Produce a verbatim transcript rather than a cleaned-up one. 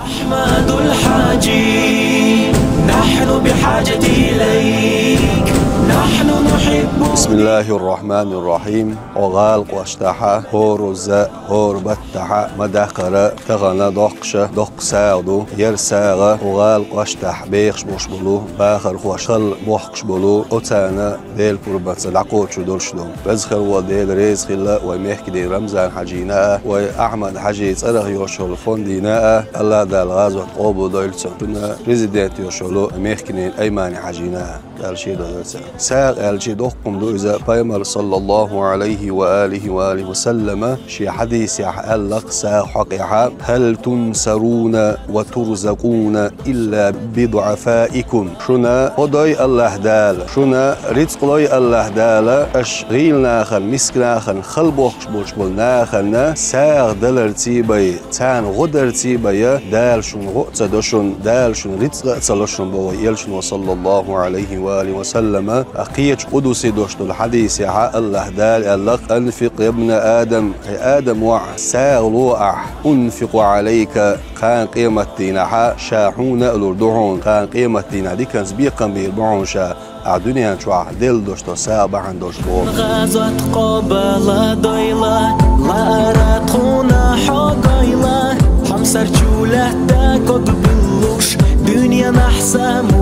أحمد الحاجي، نحن بحاجة إليك، نحن نحب. بسم الله الرحمن الرحيم. Хьо гӀала къоштахьа, хӀора узза, хӀора баттахьа ма даккхара, тахана доккхуша, доккха сагӀа ду. Ер сагӀа хьо гӀала къоштахь бехаш бош болу, бахархоша хала бохкуш болу, оцарна Делан пурбанца дӀакхочур долуш ду. Веза хир волу Дела реза хилла вай мехкдийн Рамзан-Хьаьжина а, вай Ахьмад-Хьаьжин цӀарах йолуш йолу фондина а, АллахӀ Дала гӀазот къобалдойла цуьнан. Цуьнан президент йолуш йолу мехкдийн Аймани-Хьаьжина а. Дала шен доза ца. СагӀа аьлча доккха хӀума ду иза, Пайхамар, саллаллаху Ӏалайхи ва алихи ва алихи ва саллама, шен хьадисехь аьлла-кх сагӀа хьокъехьа: «Хьал тунсаруна ва турзакъуна илла бидуӀафаикум». Шуна гӀо дой АллахӀ Дала, шуна рицкъ лой АллахӀ Дала, аша гӀийла нахана, миска нахана, хала бохкуш болуш болу нахана сагӀа даларций бай, царна гӀо дарций бай, Дала шуна гӀо а ца до шуна, Дала шуна рицкъа а ца ло шуна боху вай элчано, саллаллаху Ӏалайхи ва алихи ва саллама. А кхечу къудуси дош долу хьадисехьа АллахӀ Дала аьлла-кх: «Анфикъ, ябна Адам, хӀай Адам воӀ, сагӀа ло ахь, унфикъу Ӏалайка, кхана къематдийнахьа ша хьуна а лур ду хьуна, кхана къематдийнахь диканца бекхам бийр бу хьуна ша, ахь дуьнен чохь делла долуш долу сагӀа бахьана долуш боху». ГӀазот къобалдойла, лара тхуна хьо гойла, хьомсарчу лаьтта ког буьллуш, дуьненахь самукъа